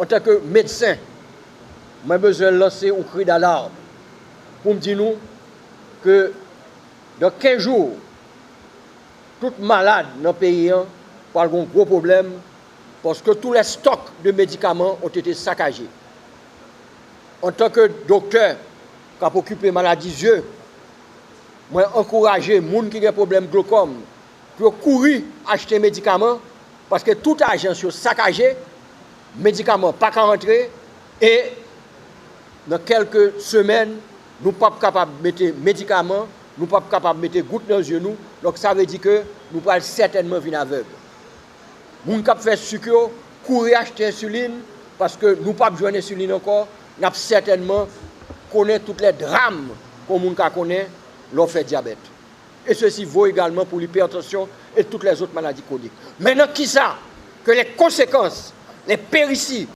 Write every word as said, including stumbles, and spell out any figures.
Antanke medsen, mwen bezwen lanse yon kri dalam pou m di nou ke dan kenz jou, tout malad nan peyi an pral gen yon gwo pwoblèm, paske tous les stocks de médicaments ont été saccagés. Antanke doktè k ap okipe maladi zye, mwen ankouraje moun ki gen pwoblèm glokòm pou yo kouri achte medikaman, paske tout ajans yo sakaje, medikaman pa ka antre, e nan kèlke semèn, nou p ap kapab mete medikaman, nou p ap kapab mete gout nan zye nou, donk sa vle di ke nou pral sètènman vin avèg. Moun k ap fè sik yo, kouri achte ensilin, paske nou p ap jwenn ensilin ankò, n ap sètènman konnen tout lè dram ke yon moun ka konnen lè w fè dyabèt. Et ceci vaut également pour l'hypertension et toutes les autres maladies chroniques. Maintenant, kisa ke les conséquences, les péripéties